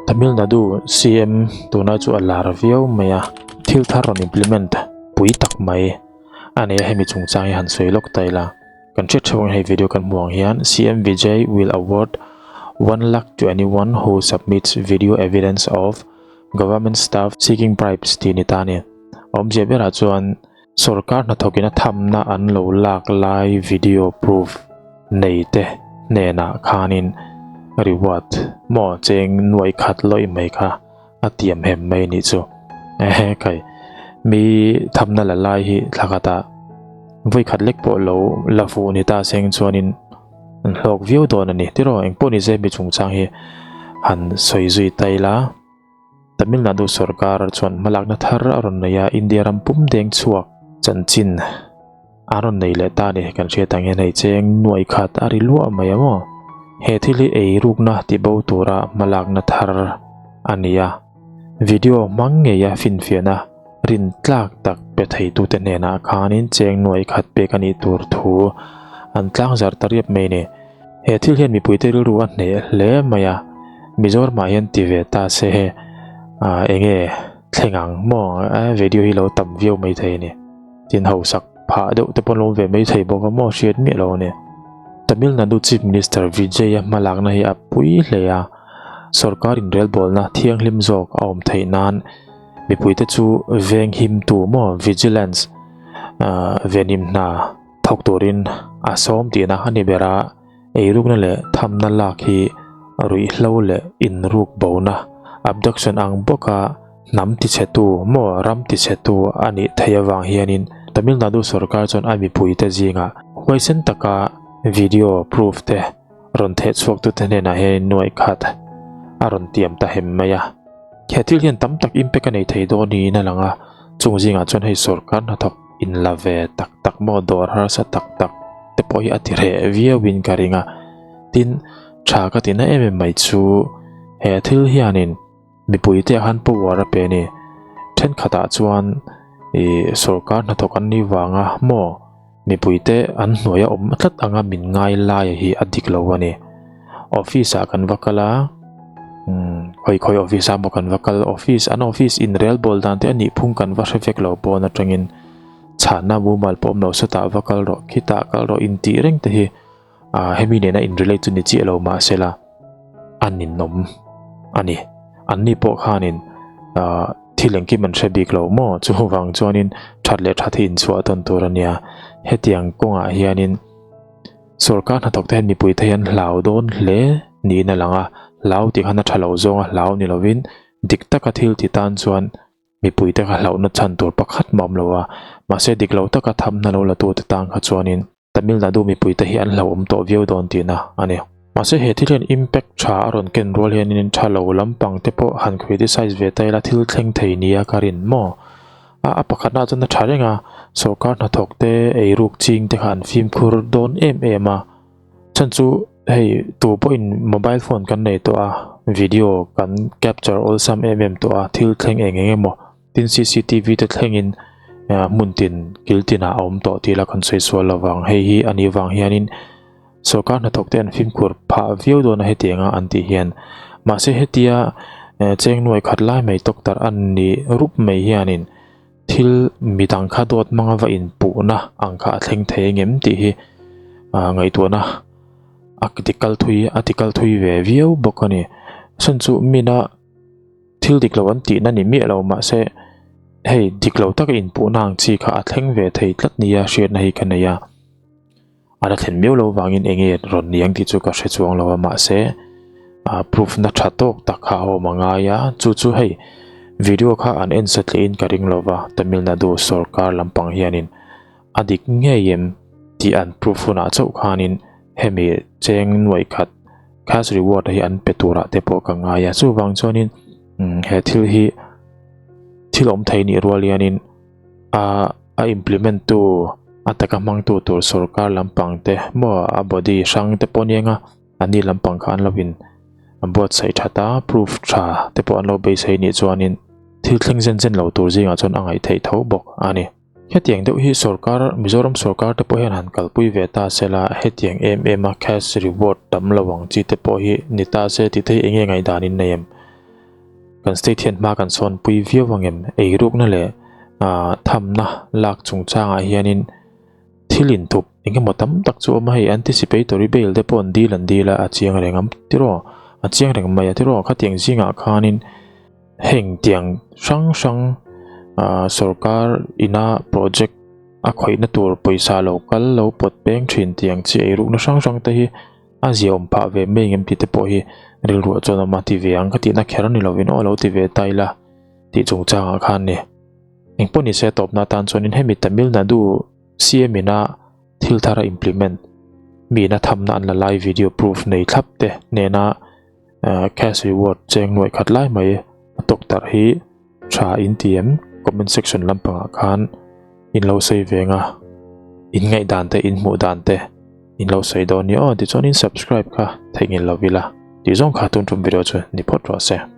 Tamil Nadu CM tuna chu a lar viau mai a, thil thar rawn implement pui tak mai a nei a hemi chungchang hi han sawi lawk ta ila. Kan hriat theuh ang hei video kan hmuh ang hian CM Vijay will award 1 lakh to anyone who submits video evidence of government staff seeking bribes tih ni ta a ni. Awmzia berah chuan Sorkar hnathawkin a thamna an lo lak lai video proof nei te hnenah khanin reward maw cheng nuaih khat lawih mai kha a tiam hem mai nih chu. Ehe kai mi thamna la lai hi thla khatah vawi khat lek pawh lo la fuh ni ta seng chuanin an hlawk viau dawn a ni tiraw engpawh ni se mi chungchang hi han sawi zui ta ila. Tamil Nadu sorkar chuan hmalakna thar a rawn nei a, India ram pum deng chhuak chanchin a rawn nei leh ta a ni. Kan hriat ang hian hei cheng nuai khat a ri luah mai a maw? He thil hi eirukna tibo tura hmalakna thar a ni a, video hmang ngeia finfiahna rin tlak tak pe theitute hnenah khanin cheng nuai khat pek a nih tur thu an tlangzar ta riap mai a ni. He thil hian mipuite rilru a hneh hle mai a, Mizoramah hian ti ve ta se he ah eng nge thleng ang maw a video hi lo tam viau mai thei a ni. Tin hausak phah deuh te pawh an lo awm ve mai thei bawk a maw hriat miah lo a ni. Tamil Nadu Chief Minister Vijay-a hmalakna hi a pui hle a, sorkar inrelbawlna thianghlim zawk a awm theih nan mipuite chu veng himtu maw vigilance ah venhim hna Thawk turin a sawm tihna a ni ber a, eirukna leh thamna lak hi ruihhlo leh inruk bona, abduction, ang bawka hnam tichhetu maw ram tichhetu a nih theih avang hianin Tamil Nadu sorkar chuan a mipuite zingah huaisen taka video proof te rawn theh chhuaktute hnenah hianin nuaih khat a rawn tiam ta hem mai a. He thil hian tam tak impact a nei thei dawn niin a lang a, chung zingah chuan hei sorkar hnathawk in la ve tak tak maw dawr harsa tak tak te pawh hi a ti reh viau in ka ring a, tin tha ka ti na em em mai chu he thil hianin mipui te ah khan power a pe a ni, thenkhatah chuan ih sorkar hnathawk an nih vanga maw mipui te an hnuai a awm tlat anga min ngai lai hi a dik lo a ni, office ah kan va kal a. Umm khawi khawi office ah maw kan va kal office an office in rel bawl dan te a nih phung kan va hre vek lo pawn atangin chhanna mumal pawh awm lo sawtah va kal rawh khitah kal rawh intih reng te hi ah hemi nena in relate chu ni chiah lo mahsela a ninawm a ni an ni pawh khanin ah thil engkim an hre bik lo maw chuvang chuanin that leh that hi inchhuah tawn tur a nia hetiang kawngah hianin. Sorkar hnathawk te hian mipui te hi an hlau dawn hle niin a lang a, hlau tih khan a tha lo zawng a hlau ni lovin dik taka thil ti tan chuan mipui te kha hlauhna chhan tur pakhat mah awm lo a, mahse dik lo taka thamna lo la tute tan kha chuanin Tamil Nadu mipui te hi an hlauhawm tawh viau dawn tihna a ni. Mahse he thil hian impact tha a rawn ken rual hianin tha lo lampang te pawh han criticize ve ta ila thil thleng thei nia ka rin maw? A a pakhatna chuan a tha reng a, sorkar hnathawk te eiruk ching te kha an fimkhur dawn em em a, chhan chu hei tu pawhin mobile phone kan nei tawh a, video kan capture awlsam em em tawh a, thil thleng eng eng emaw tin cctv te thlengin hmun tin kil tinah a awm tawh tih la kan sawi sual lovang hei hi a nih vang hianin sorkar hnathawk te an fimkhur phah viau dawn a hetianga an tih hian mahse hetia cheng nuai khat lai mai doctor an nih rup mai hianin thil midang kha dawt hmanga va inpuhna ang kha a thleng thei engem tih hi ah ngaihtuahna a ti kal thui a ti kal thui ve viau bawk a ni chhan chu mina thil dik lo an tihna ni miah lo mahse hei dik lo taka inpuhna ang chi kha a thleng ve thei tlat nia hriatna hi ka nei a. A la thlen miau lo vangin eng nge rawn ni ang tih chu ka hre chuang lo a mahse ah proof na tha tawk tak kha a awm a ngai a chu chu hei video kha an en satliah in ka ring lo va Tamil Nadu sorkar lampang hianin a dik ngei em tih an proof hunah chauh khanin hemi cheng nuaih khat cash reward hi an pe turah te pawh ka ngai a chuvang chuanin he thil hi thil awm thei nih rual hianin a a implement tu a taka hmang tu tur sorkar lampang te maw a body hrang te pawh aniang a an ni lampang kha an lo in buatsaih that a proof tha te pawh an lo beisei nih chuanin thil thleng zen zen lo tur zingah chuan a ngaih theih tho bawk a ni. Hetiang deuh hi sorkar Mizoram sorkar te pawh hian han kalpui ve ta sela hetiang em em a cash reward tam lo ang chi te pawh hi ni ta se tih te hi eng nge ngaihdan in nei em? Kan state hian hma kan sawn pui viau ang em? Eirukna leh thamna lak chungchangah hianin thil inthup eng emaw tam tak chu a awm a, hei anticipatory bail te pawh an dil an dil a, a chiang reng ang tiraw? A chiang reng mai a tiraw? Khatiang zingah khanin heng tiang hrang hrang sorkar ina project a khawihna tur pawisa lo kal lo pawt peng thin tiang chi eirukna hrang hrang te hi A ziaawm phah ve mai engem tih te pawh hi rilruah chuan awm a ti ve ang ka tihna kher ni lovin aw lo ti ve ta ila tih chungchangah khan ni. Engpawh ni se tawpna atan chuanin hemi Tamil Nadu CM ina thil thar a implement mi ina thamna an la lai video proof nei thlap te nena cash reward cheng nuaih khat lai mai a tawk tarh hi tha in ti em? Comment section lampangah khan in lo sawi ve ang a, in ngaihdan te in hmuh dan te. In lo sawi dawn ni aw tichuan in subscribe kha theihnghilh lo ila tih zawng kha tun tum video chu ni phawt rawh se.